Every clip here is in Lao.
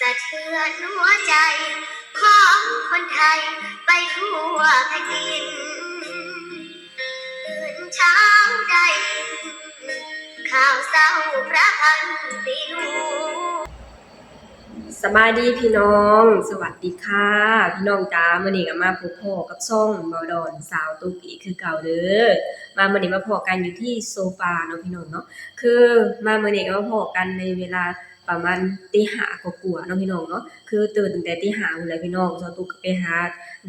ສະເທືອນຫົວໃຈຂອງຄົນໄທໄປທົ່ວແຜ່ນດິນ ຕື່ນເຊົ້າໄດ້ຍິນຂ່າວເສົ້າພະພັນປີຫຼວງ. ສະບາຍດີພີ່ນ້ອງ ສະຫວັດດີຄ່ະພີ່ນ້ອງຈ້າ. ມື້ນີ້ກໍມາພົບພໍ້ກັບຊ່ອງເບົາດອນສາວຕຸກອີກຄືເກົ່າເດີ. ມາມື້ນີ້ມາພໍ້ກັນຢູ່ທີ່ໂຊຟາເນາະພີ່ນ້ອງເນາະ. ຄືມາມື້ນີ້ກໍມາພໍ້ກັນໃນເວລາປະມານຕີຫ້າກວ່າໆເນາະພີ່ນ້ອງເນາະ. ຄືຕື່ນຕັ້ງແຕ່ຕີຫ້າພຸ້ນແຫຼະພີ່ນ້ອງ, ສາວຕຸກກໍໄປຫາ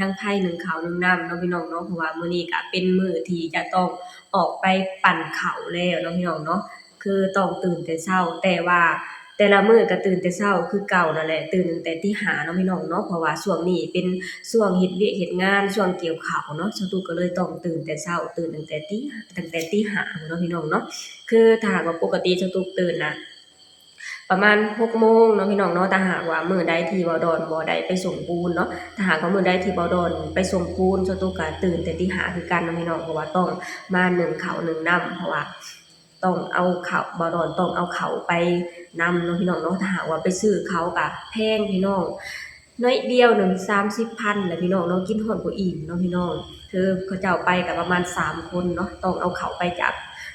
ດັງໄຟ ໜຶ້ງເຂົ້າໜຶ້ງນ້ຳເນາະພີ່ນ້ອງເນາະ, ເພາະວ່າມື້ນີ້ກໍເປັນມື້ທີ່ຈະຕ້ອງອອກໄປປັ່ນເຂົ້າແລ້ວເນາະພີ່ນ້ອງເນາະ. ຄືຕ້ອງຕື່ນແຕ່ເຊົ້າ, ແຕ່ວ່າແຕ່ລະມື້ກໍຕື່ນແຕ່ເຊົ້າຄືເກົ່ານັ້ນແຫຼະ, ຕື່ນຕັ້ງແຕ່ຕີຫ້າເນາະພີ່ນ້ອງເນາະ, ເພາະວ່າຊ່ວງນີ້ເປັນຊ່ວງເຮັດວຽກເຮັດງານ, ຊ່ວງກ່ຽວເຂົ້າເນາະ, ສາວຕຸກກໍເລີຍຕ້ອງຕື່ນແຕ່ເຊົ້າ, ຕື່ນຕັ້ງແຕ່ຕີ ຕັ້ງແຕ່ຕີຫ້າພຸ້ນເນາະພີ່ນ້ອງເນາະ. ຄືຖ້າຫາກວ່າປົກກະຕິສາວຕຸກຕື່ນນະ ປະມານຫົກໂມງເນາະພີ່ນ້ອງເນາະ, ຖ້າຫາກວ່າມື້ໃດທີ່ເບົາດອນບໍ່ໄດ້ໄປສົ່ງປູນເນາະ, ຖ້າຫາກວ່າມື້ໃດທີ່ເບົາດອນໄປສົ່ງປູນ ສາວຕຸກກໍຕື່ນແຕ່ຕີຫ້າຄືກັນເນາະພີ່ນ້ອງ, ເພາະວ່າຕ້ອງມາໜຶ້ງເຂົ້າໜຶ້ງນ້ຳ, ເພາະວ່າຕ້ອງເອົາເຂົ້າ ເບົາດອນຕ້ອງເອົາເຂົ້າໄປນຳເນາະພີ່ນ້ອງເນາະ. ຖ້າຫາກວ່າໄປຊື້ເຂົ້າກໍແພງພີ່ນ້ອງ, ໜ້ອຍດຽວໜຶ່ງສາມສິບພັນແຫຼະພີ່ນ້ອງເນາະ, ກິນຮອດບໍ່ອີ່ມເນາະພີ່ນ້ອງ. ຄືເຂົາເຈົ້າໄປກໍປະມານສາມຄົນເນາະ, ຕ້ອງເອົາເຂົ້າໄປຈາກ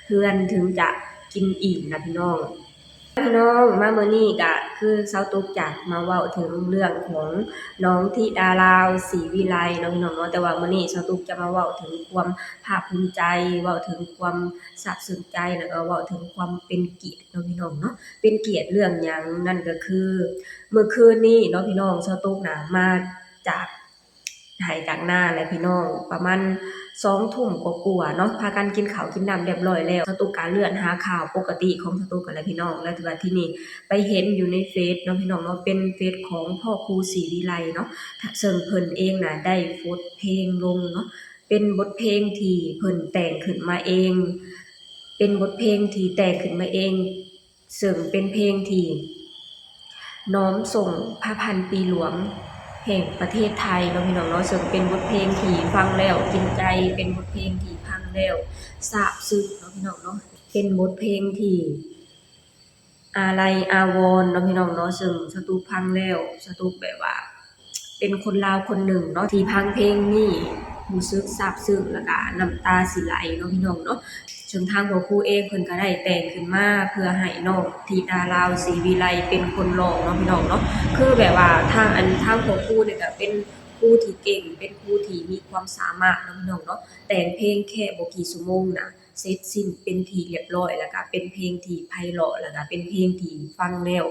ເຮືອນເຖິງຈະກິນອີ່ມນະພີ່ນ້ອງ. ພີ່ນ້ອງ ມາມື້ນີ້ກະຄືສາວຕຸກຈະມາເວົ້າເຖິງເລື່ອງຂອງນ້ອງທິດາລາວ ສີວິໄລເນາະພີ່ນ້ອງເນາະ, ແຕ່ວ່າມື້ນີ້ສາວຕຸກຈະມາເວົ້າເຖິງຄວາມພາກພູມໃຈ, ເວົ້າເຖິງຄວາມຊາບຊຶ້ງໃຈ ແລ້ວກໍເວົ້າເຖິງຄວາມເປັນກຽດເນາະພີ່ນ້ອງເນາະ. ເປັນກຽດເລື່ອງຫຍັງ? ນັ້ນກໍຄືມື້ຄືນນີ້ເນາະພີ່ນ້ອງ, ສາວຕຸກນະມາຈາກ ໄຮ່ຈາກນາແຫຼະພີ່ນ້ອງ, ປະມານສອງທຸ່ມກວ່າໆເນາະ, ພາກັນກິນເຂົ້າກິນນ້ຳຮຽບຮ້ອຍແລ້ວ, ສາວຕຸກກະເລື່ອນຫາຂ່າວປົກກະຕິຂອງສາວຕຸກຫັ້ນແຫຼະພີ່ນ້ອງ, ແລ້ວທີ່ວ່າທີ່ນີ້ໄປເຫັນຢູ່ໃນເຟສເນາະພີ່ນ້ອງເນາະ, ເປັນເຟສຂອງພໍ່ຄູສີວິໄລເນາະ, ເຊິ່ງເພິ່ນເອງນະໄດ້ໂພສເພງລົງເນາະ, ເປັນບົດເພງທີ່ເພິ່ນແຕ່ງຂຶ້ນມາເອງ, ເປັນບົດເພງທີ່ແຕ່ງຂຶ້ນມາເອງ ເຊິ່ງເປັນເພງທີ່ນ້ອມສົ່ງພະພັນປີຫຼວງແຫ່ງປະເທດໄທເນາະພີ່ນ້ອງເນາະ, ເຊິ່ງເປັນບົດເພງທີ່ຟັງແລ້ວກິນໃຈ, ເປັນບົດເພງທີ່ຟັງແລ້ວຊາບຊຶ້ງເນາະພີ່ນ້ອງເນາະ, ເປັນບົດເພງທີ່ອາໄລອາວອນເນາະພີ່ນ້ອງເນາະ, ເຊິ່ງສາວຕຸກຟັງແລ້ວ ສາວຕຸກແບບວ່າ ເປັນຄົນລາວຄົນໜຶ່ງເນາະ ທີ່ຟັງເພງນີ້ຮູ້ສຶກຊາບຊຶ້ງ ແລ້ວກະນ້ຳຕາຊິໄຫຼເນາະພີ່ນ້ອງເນາະ. ເຊິ່ງທາງພໍ່ຄູເອງເພິ່ນກະໄດ້ແຕ່ງຂຶ້ນມາເພື່ອໃຫ້ນ້ອງທິດາລາວ ສີວິໄລ ເປັນຄົນຮ້ອງເນາະພີ່ນ້ອງເນາະ. ຄືແບບວ່າທາງ ອັນ ທາງພໍ່ຄູນີ້ກະເປັນຄູທີ່ເກັ່ງ ເປັນຄູທີ່ມີຄວາມສາມາດເນາະພີ່ນ້ອງເນາະ, ແຕ່ງເພງແຄ່ບໍ່ກີ່ຊົ່ວໂມງນະ ເສັດສິ້ນເປັນທີ່ຮຽບຮ້ອຍ ແລ້ວກະເປັນເພງທີ່ໄພເລາະ ແລ້ວກະເປັນເພງທີ່ຟັງແລ້ວ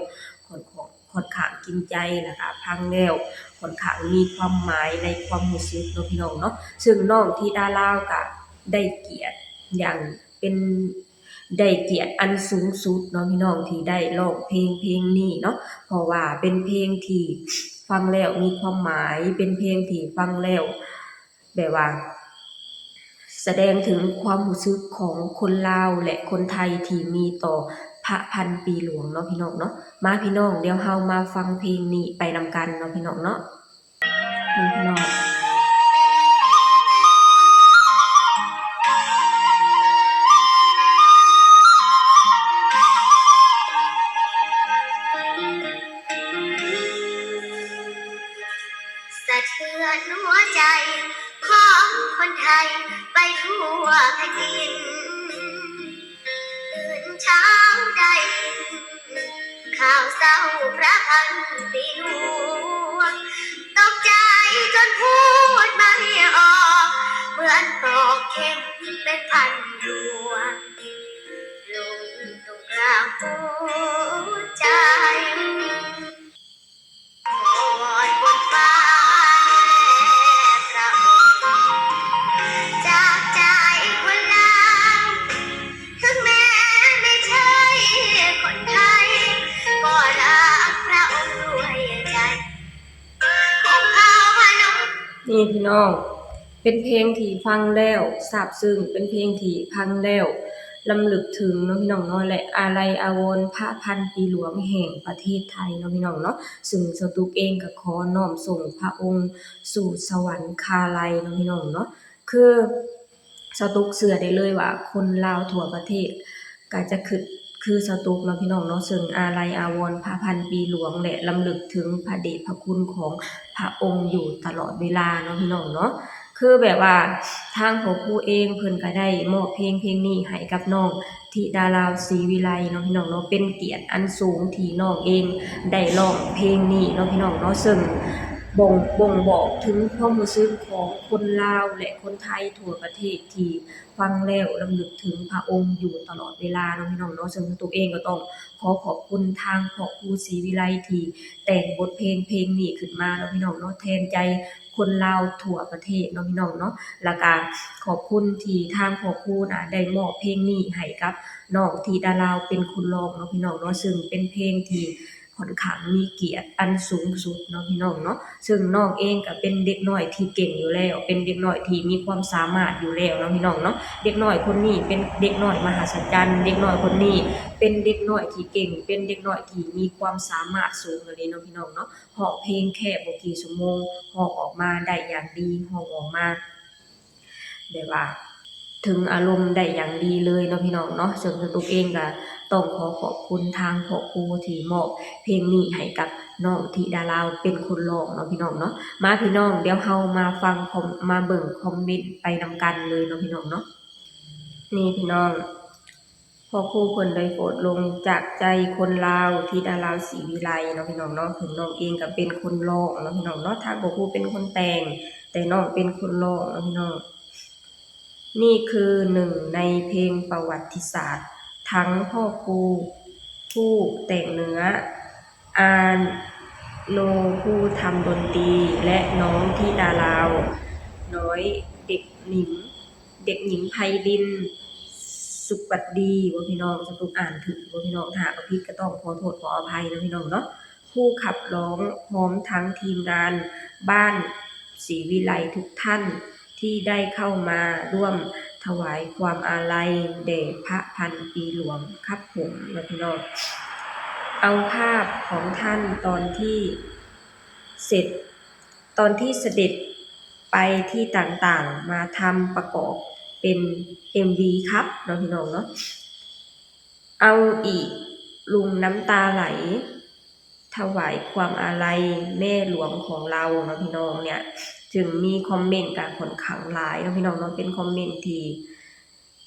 ຄ່ອນຂ້າງ ຄ່ອນຂ້າງກິນໃຈ ແລ້ວກະຟັງແລ້ວຄ່ອນຂ້າງມີຄວາມໝາຍໃນຄວາມຮູ້ສຶກເນາະພີ່ນ້ອງເນາະ. ເຊິ່ງນ້ອງທິດາລາວກະໄດ້ກຽດຢ່າງເປັນ ໄດ້ກຽດອັນສູງສຸດເນາະພີ່ນ້ອງ ທີ່ໄດ້ຮ້ອງເພງເພງນີ້ເນາະ, ເພາະວ່າເປັນເພງທີ່ຟັງແລ້ວມີຄວາມໝາຍ ເປັນເພງທີ່ຟັງແລ້ວ ແບບວ່າສະແດງເຖິງຄວາມຮູ້ສຶກຂອງຄົນລາວ ແລະ ຄົນໄທທີ່ມີຕໍ່ພະພັນປີຫຼວງເນາະພີ່ນ້ອງເນາະ. ມາພີ່ນ້ອງ ດຽວເຮົາມາຟັງເພງນີ້ໄປນຳກັນເນາະພີ່ນ້ອງເນາະ. ເບິ່ງພີ່ນ້ອງ. ສະເທືອນຫົວໃຈຂອງຄົນໄທໄປທົ່ວແຜ່ນດິນ, ຕື່ນເຊົ້າໄດ້ຍິນຂ່າວເສົ້າພະພັນປີຫຼວງ, ຕົກໃຈຈົນພູດໄມ້ອອກ ເໝືອນຕອກເຂັມເປັນພັນດວງ ລົງຕົງກາງຫົວໃຈ. ຂໍວອນບົນຟ້ານີ້ແລະພະອົງ ຈາກໃຈຄົນລາວ ເຖິງແມ່ນບໍ່ໃຊ່ຄົນໄທ ກໍຮັກພະອົງດ້ວຍໃຈ ອົງພະນົມ. ນີ້ພີ່ນ້ອງ ເປັນເພງທີ່ຟັງແລ້ວຊາບຊຶ້ງ, ເປັນເພງທີ່ຟັງແລ້ວລຳລຶກເຖິງເນາະພີ່ນ້ອງເນາະ ແລະ ອາໄລອາວອນພະພັນປີຫຼວງແຫ່ງປະເທດໄທເນາະພີ່ນ້ອງເນາະ. ເຊິ່ງສາວຕຸກເອງກໍຂໍນ້ອມສົ່ງພະອົງສູ່ສະຫວັນຄາໄລເນາະພີ່ນ້ອງເນາະ. ຄືສາວຕຸກເຊື່ອໄດ້ເລີຍວ່າຄົນລາວທົ່ວປະເທດກໍຈະຄຶດ ຄືສະຕຸກເນາະພີ່ນ້ອງເນາະ ເຊິ່ງອາໄລອາວອນພະພັນປີຫຼວງ ແລະ ລຳລຶກເຖິງພະເດດພະຄຸນຂອງພະອົງຢູ່ຕະຫຼອດເວລາເນາະພີ່ນ້ອງເນາະ. ຄືແບບວ່າທາງພໍ່ຄູເອງເພິ່ນກະໄດ້ມອບເພງເພງນີ້ໃຫ້ກັບນ້ອງທິດາລາວ ສີວິໄລເນາະພີ່ນ້ອງເນາະ ເປັນກຽດອັນສູງທີ່ນ້ອງເອງໄດ້ຮ້ອງເພງນີ້ເນາະພີ່ນ້ອງເນາະ ເຊິ່ງບົ່ງ ບົ່ງບອກເຖິງຄວາມຮູ້ສຶກຂອງຄົນລາວ ແລະ ຄົນໄທທົ່ວປະເທດທີ່ ຟັງແລ້ວລຳລຶກເຖິງພະອົງຢູ່ຕະຫຼອດເວລາເນາະພີ່ນ້ອງເນາະ. ເຊິ່ງສະຕຸກເອງກໍຕ້ອງຂໍຂອບຄຸນທາງພໍ່ຄູສີວິໄລທີ່ແຕ່ງບົດເພງເພງນີ້ຂຶ້ນມາເນາະພີ່ນ້ອງເນາະ ແທນໃຈຄົນລາວທົ່ວປະເທດເນາະພີ່ນ້ອງເນາະ. ແລ້ວກະຂອບຄຸນທີ່ທາງພໍ່ຄູນະໄດ້ມອບເພງນີ້ໃຫ້ກັບນ້ອງທິດາລາວເປັນຄົນຮ້ອງເນາະພີ່ນ້ອງເນາະ ເຊິ່ງເປັນເພງທີ່ ຂ້ອນຂ້າງມີກຽດອັນສູງສຸດເນາະພີ່ນ້ອງເນາະ. ເຊິ່ງນ້ອງເອງກໍເປັນເດັກນ້ອຍທີ່ເກັ່ງຢູ່ແລ້ວ ເປັນເດັກນ້ອຍທີ່ມີຄວາມສາມາດຢູ່ແລ້ວເນາະພີ່ນ້ອງເນາະ. ເດັກນ້ອຍຄົນນີ້ເປັນເດັກນ້ອຍມະຫັດສະຈັນ ເດັກນ້ອຍຄົນນີ້ເປັນເດັກນ້ອຍທີ່ເກັ່ງ ເປັນເດັກນ້ອຍທີ່ມີຄວາມສາມາດສູງອີ່ຫຼີເນາະພີ່ນ້ອງເນາະ. ຮ້ອງເພງແຄ່ບໍ່ກີ່ຊົ່ວໂມງ ຮ້ອງອອກມາໄດ້ຢ່າງດີ ຮ້ອງອອກມາ ແບບວ່າເຖິງອາລົມໄດ້ຢ່າງດີເລີຍເນາະພີ່ນ້ອງເນາະ. ເຊິ່ງສະຕຸກເອງກະຕ້ອງຂໍຂອບຄຸນທາງພໍ່ຄູທີ່ມອບເພງນີ້ໃຫ້ກັບນ້ອງທິດາລາວເປັນຄົນຮ້ອງເນາະພີ່ນ້ອງເນາະ. ມາພີ່ນ້ອງ ດຽວເຮົາມາຟັງຄອມ ມາເບິ່ງຄອມເມັນໄປນຳກັນເລີຍເນາະພີ່ນ້ອງເນາະ. ນີ້ພີ່ນ້ອງ ພໍ່ຄູເພິ່ນໄດ້ໂພສລົງຈາກໃຈຄົນລາວ ທິດາລາວ ສີວິໄລເນາະພີ່ນ້ອງເນາະ. ເຖິງນ້ອງເອງກໍເປັນຄົນຮ້ອງເນາະພີ່ນ້ອງເນາະ ທາງພໍ່ຄູເປັນຄົນແຕ່ງ ແຕ່ນ້ອງເປັນຄົນຮ້ອງເນາະພີ່ນ້ອງ. ນີ້ຄືໜຶ່ງໃນເພງປະຫວັດຕິສາດ ທັງພໍ່ຄູຜູ້ແຕ່ງເນື້ອ ອາໂນຜູ້ທຳດົນຕີ ແລະ ນ້ອງທິດາລາວນ້ອຍ ເດັກຍິງ ເດັກຍິງໄພລິນ ສຸກວັດດີ ບໍ່ພີ່ນ້ອງ ສະຕຸກອ່ານຖືກບໍ່ພີ່ນ້ອງ ຖ້າຫາກວ່າຜິດກໍຕ້ອງຂໍໂທດຂໍອະໄພເນາະພີ່ນ້ອງເນາະ. ຜູ້ຂັບຮ້ອງ ພ້ອມທັງທີມງານບ້ານສີວິໄລທຸກທ່ານ ທີ່ໄດ້ເຂົ້າມາຮ່ວມຖວາຍຄວາມອາໄລແດ່ພະພັນປີຫຼວງຄັບຜົມເນາະພີ່ນ້ອງ. ເອົາພາບຂອງທ່ານຕອນທີ່ເສັດ ຕອນທີ່ສະເດັດໄປທີ່ຕ່າງໆ ມາທຳປະກອບເປັນເອັມວີຄັບເນາະພີ່ນ້ອງເນາະ. ເອົາອີກ ລຸ້ມນ້ຳຕາໄຫຼ ຖວາຍຄວາມອາໄລແມ່ຫຼວງຂອງເຮົາເນາະພີ່ນ້ອງ. ເນຍ ເຊິ່ງມີຄອມເມັນກະຂ້ອນຂ້າງຫຼາຍເນາະພີ່ນ້ອງເນາະ ເປັນຄອມເມັນທີ່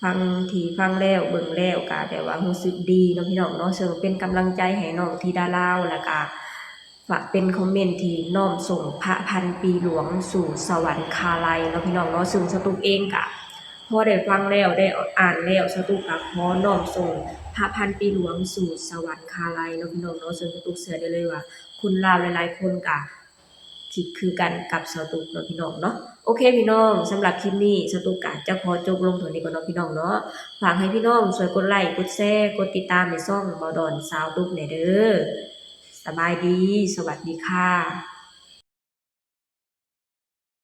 ຟັງ ທີ່ຟັງແລ້ວເບິ່ງແລ້ວກະແບບວ່າຮູ້ສຶກດີເນາະພີ່ນ້ອງເນາະ. ເຊິ່ງເປັນກຳລັງໃຈໃຫ້ນ້ອງທິດາລາວ ແລ້ວກະ ເປັນຄອມເມັນທີ່ນ້ອມສົ່ງພະພັນປີຫຼວງສູ່ສະຫວັນຄາໄລເນາະພີ່ນ້ອງເນາະ. ເຊິ່ງສະຕຸກເອງກະພໍໄດ້ຟັງແລ້ວ ໄດ້ອ່ານແລ້ວ ສະຕຸກກະຂໍນ້ອມສົ່ງພະພັນປີຫຼວງສູ່ສະຫວັນຄາໄລເນາະພີ່ນ້ອງເນາະ. ເຊິ່ງສະຕຸກເຊື່ອໄດ້ເລີຍວ່າຄົນລາວຫຼາຍໆຄົນກະຄິດຄືກັນກັບສະຕຸກເນາະພີ່ນ້ອງເນາະ. ໂອເຄພີ່ນ້ອງ ສຳລັບຄລິບນີ້ ສະຕຸກກະຈະຂໍຈົບລົງເທົ່ານີ້ກ່ອນເນາະພີ່ນ້ອງເນາະ. ຝາກໃຫ້ພີ່ນ້ອງຊ່ວຍກົດໄລ ກົດແຊ ກົດຕິດຕາມໃຫ້ຊ່ອງເບົາດອນຊາວຕຸກແດ່ເດີ. ສະບາຍດີ ສະຫວັດດີຄ່ະ.